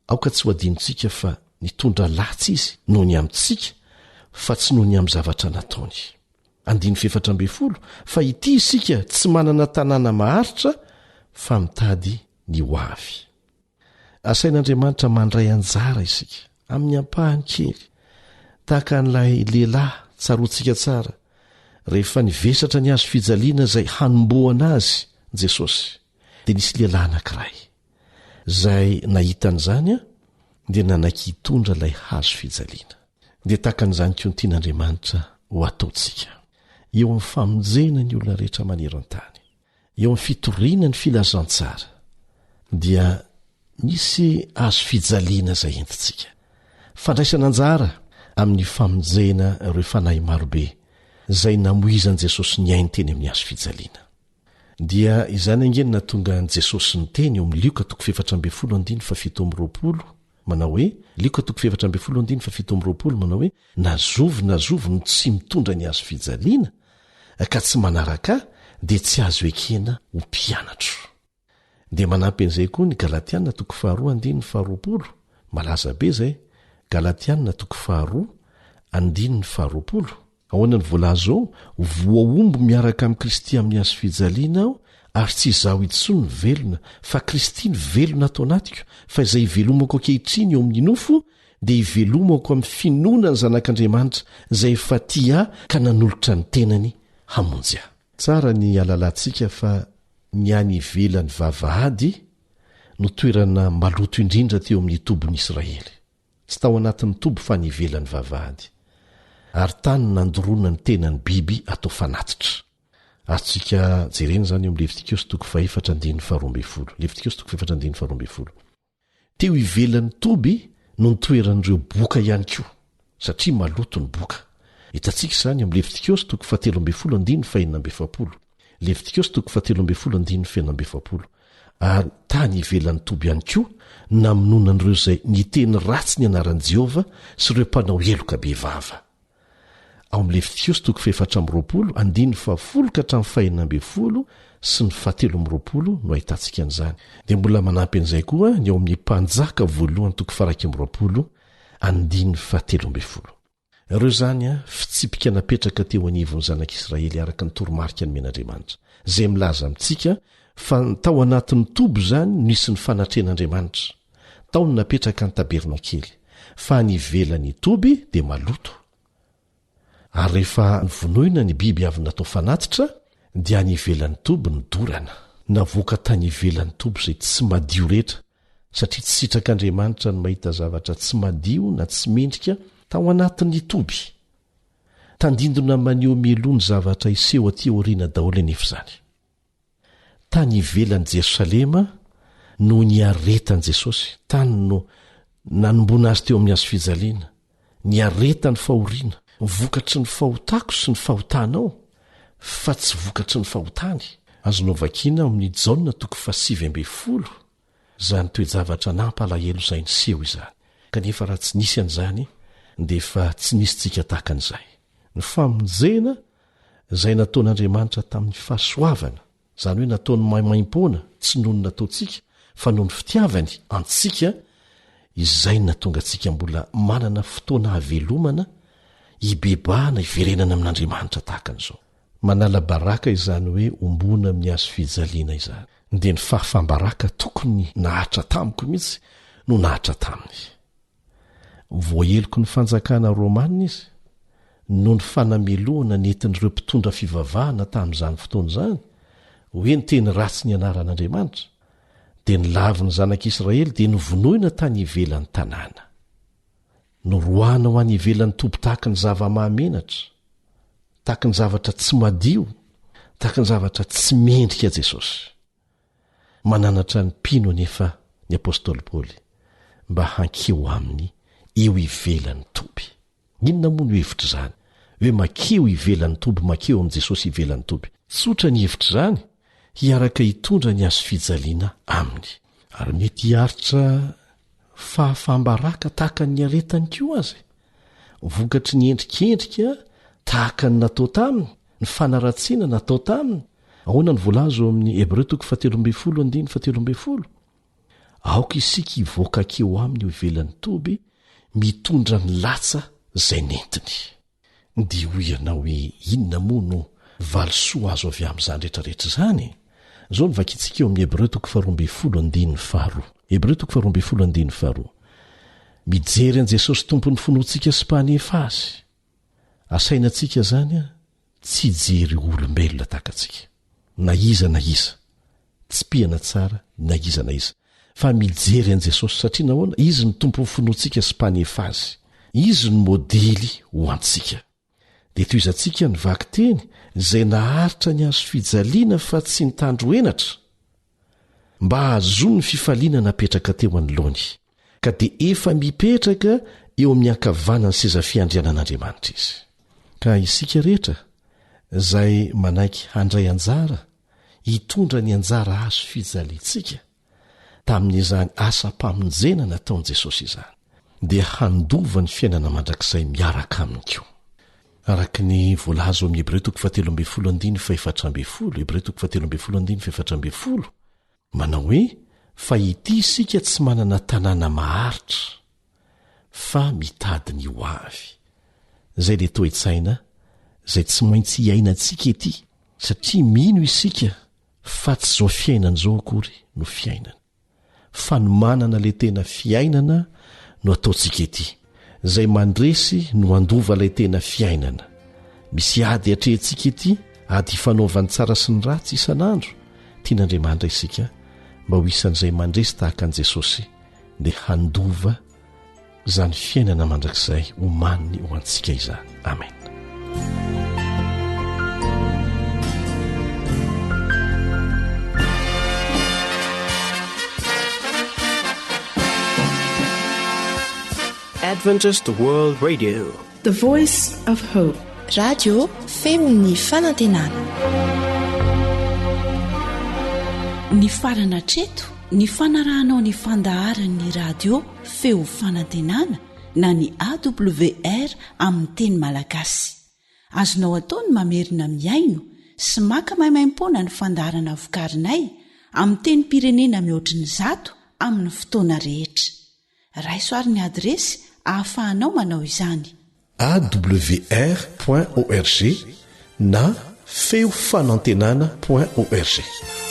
Aoka tsy ho adinontsika fa nitondra latsa izy noho ny amintsika fa tsy noho ny amin'ny zavatra nataony. Andininy fahefatra ambin'ny folo, Fa ity isika tsy manana tanàna maharitra fa mitady ny ho avy. Asain'Andriamanitra mandray anjara isika, amin'ny ampahany kely, tahaka an'ilay lehilahy tsaroantsika tsara, rehefa nivesatra ny hazo fijaliana izay hanombohana azy Jesosy, dia nisy lehilahy anankiray Izay nahita an'izany dia nanaiky hitondra ilay hazo fijaliana. Dia tahaka an'izany koa ny tian'Andriamanitra ho ataontsika. Eo amin'ny famonjena ny olona rehetra maneran-tany, eo amin'ny fitoriana ny filazantsara, dia misy hazo fijaliana izay entintsika. Fandraisana anjara amin'ny famonjena ireo fanahy marobe izay namoizan'i Jesosy ny ainy teny amin'ny hazo fijaliana. Dia izany ange no nahatonga an'i Jesosy niteny eo amin'ny Lioka toko fahefatra ambin'ny folo andininy fahafito amby roapolo manao hoe, Lioka toko fahefatra ambin'ny folo andininy fahafito amby roapolo manao hoe, Na zovy na zovy no tsy mitondra ny hazo fijaliana ka tsy manaraka ahy dia tsy azo ekena ho mpianatro. Dia manampy an'izay koa ny Galatiana toko faharoa andininy faharoapolo, malaza be izay, Galatiana toko faharoa andininy faharoapolo. Ahoana no voalaza ao? Voahombo miaraka amin'i Kristy amin'ny hazo fijaliana aho, ary tsy izaho intsony no velona, fa Kristy no velona ato anatiko, fa izay ivelomako ankehitriny eo amin'ny nofo, dia ivelomako amin'ny finoana ny Zanak'Andriamanitra, izay efa tia ahy ka nanolotra ny tenany hamonjy ahy. Tsara ny hahalalantsika fa ny any ivelan'ny vavahady no toerana maloto indrindra teo amin'ny tobin'ny Israely. Tsy tao anatin'ny toby fa any ivelan'ny vavahady. Ary tany no nandoroana ny tenan'ny biby atao fanatitra. Azontsika jerena izany eo amin'ny Levitikosy toko fahefatra andininy faharoa ambin'ny folo. Levitikosy toko fahefatra andininy faharoa ambin'ny folo. Teo ivelan'ny toby no nitoeran'ireo boka ihany koa, satria maloto ny boka. Hitantsika izany eo amin'ny Levitikosy toko fahatelo ambin'ny folo andininy fahenina amby efapolo. Levitikosy toko fahatelo ambin'ny folo andininy fahenina amby efapolo. Ary tany ivelan'ny toby ihany koa namonoana an'ireo izay niteny ratsy ny anaran'i Jehovah sy ireo mpanao heloka bevava. Ao amin'ny Levitikosy toko fahefatra amby roapolo, andininy fahafolo ka hatramin'ny fahenina ambin'ny folo sy ny fahatelo amby roapolo no ahitantsika an'izany. Dia mbola manampy an'izay koa ny ao amin'ny Mpanjaka voalohany toko faha-iraika amby roapolo, andininy fahatelo ambin'ny folo. Ireo izany fitsipika napetraka teo anivon'ny zanak'Israely araka ny toromarika nomen'Andriamanitra, izay milaza amintsika fa tao anatin'ny toby izany no nisy ny fanatrehan'Andriamanitra. Tao no napetraka ny tabernakely, fa any ivelan'ny toby dia maloto. Ary rehefa novonoina ny biby avy natao fanatitra, dia any ivelan'ny toby no dorana. Navoaka tany ivelan'ny toby izay tsy madio rehetra, satria tsy sitrak'Andriamanitra ny mahita zavatra tsy madio na tsy mendrika tao anatin'ny toby. Tandindona maneho mialoha ny zavatra hiseho aty aoriana daholo anefa izany. Tany ivelan'i Jerosalema no niaretan'i Jesosy, tany no nanomboana azy teo amin'ny hazo fijaliana, niaretany fahoriana, vokatry ny fahotako sy ny fahotanao, fa tsy vokatry ny fahotany. Azonao vakiana ao amin'ny Jaona toko fahasivy ambin'ny folo izany toe-javatra nampalahelo izay niseho izany. Kanefa raha tsy nisy an'izany, dia efa tsy nisy tsika tahaka an'izay. Ny famonjena izay nataon'Andriamanitra tamin'ny fahasoavana, izany hoe nataony maimaimpoana, tsy noho ny nataontsika, fa noho ny fitiavany antsika, izay no nahatonga antsika mbola manana fotoana hahavelomana, hibebahana, hiverenana amin'Andriamanitra tahaka an'izao. Manala baraka izany hoe ombona amin'ny hazo fijaliana izany. Dia ny fahafaham-baraka tokony nahatra tamiko mihitsy no nahatra taminy. Voaheloky ny fanjakana romana izy noho ny fanamelohana nentin'ireo mpitondra fivavahana tamin'izany fotoana izany hoe niteny ratsy ny anaran'Andriamanitra, dia ny lavin'ny zanak'Israely dia novonoina tany ivelan'ny tanàna. Noroahana ho any ivelan'ny toby tahaky ny zava-mahamenatra, tahaky ny zavatra tsy madio, tahaky ny zavatra tsy mendrika Jesosy. Mananatra ny mpino anefa ny apostoly Paoly mba hankeo aminy eo ivelan'ny toby. Inona moa no hevitr'izany hoe makeo ivelan'ny toby, makeo amin'i Jesosy ivelan'ny toby? Tsotra ny hevitr'izany, hiaraka hitondra ny hazofijaliana aminy. Ary mety hiaritra fahafaham-baraka tahaka ny niaretany koa aza e! Vokatry ny endrikendrika tahaka ny natao taminy, ny fanaratsiana natao taminy. Ahoana no voalaza ao amin'ny Hebreo toko fahatelo ambin'ny folo andininy fahatelo ambin'ny folo? Aoka isika hivoaka hankeo aminy eo ivelan'ny toby, mitondra ny latsa izay nentiny. Dia hoy ianao hoe inona moa no valisoa azo avy amin'izany rehetra rehetra izany? Izao no vakintsika eo amin'ny Hebreo toko faharoa ambin'ny folo andininy faharoa. Hebreo toko faharoa ambin'ny folo andininy faharoa. Mijery an'i Jesosy Tompon'ny finoantsika sy Mpanefa azy. Asaina antsika izany tsy hijery olombelona tahaka antsika, na iza na iza. Tsipihana tsara na iza na iza, fa mijery an'i Jesosy, satria nahoana? Izy no Tompon'ny finoantsika sy Mpanefa azy. Izy no modely ho antsika. Dia tohizantsika ny vakiteny izay naharitra ny hazo fijaliana fa tsy nitandro henatra, mba hahazoany ny fifaliana napetraka teo anoloany, ka dia efa mipetraka eo amin'ny ankavanan'ny seza fiandrianan'Andriamanitra izy. Ka isika rehetra izay manaiky handray anjara hitondra ny anjara hazo fijaliantsika tamin'izany asam-pamonjena nataon'i Jesosy izany, dia handova ny fiainana mandrakizay miaraka aminy koa. Araka ny voalaza ao amin'ny Hebreo toko fahatelo ambin'ny folo andininy fahefatra ambin'ny folo, Hebreo toko fahatelo ambin'ny folo andininy fahefatra ambin'ny folo, manao hoe, Fa ity isika tsy manana tanàna maharitra, fa mitady ny ho avy. Izay ilay toe-tsaina izay tsy maintsy iainantsika ety, satria mino isika fa tsy izao fiainana izao akory no fiainana. Fanomanana ilay tena fiainana no ataontsika ety. Izay mandresy no handova ilay tena fiainana. Misy ady atrehintsika ety, ady ifanaovan'ny tsara sy ny ratsy isan'andro. Tian'Andriamanitra isika mba ho isan'izay mandresy tahaka an'i Jesosy dia handova izany fiainana mandrakizay omaniny ho antsika izany. Amen. Adventist World Radio. The Voice of Hope. Radio feon'ny fanantenana. Nifarana hatreto ny fanarahanao ny fandaharan'ny radio feo fanantenana na ny AWR amin'ny teny malagasy. Azonao atao ny mamerina mihaino sy maka maimaimpoana ny fandaharana vokarinay amin'ny tenim-pirenena mihoatry ny zato amin'ny fotoana rehetra. Raiso ary ny adiresy ahafahanao manao izany. Awr point org na feo fanantenana point org.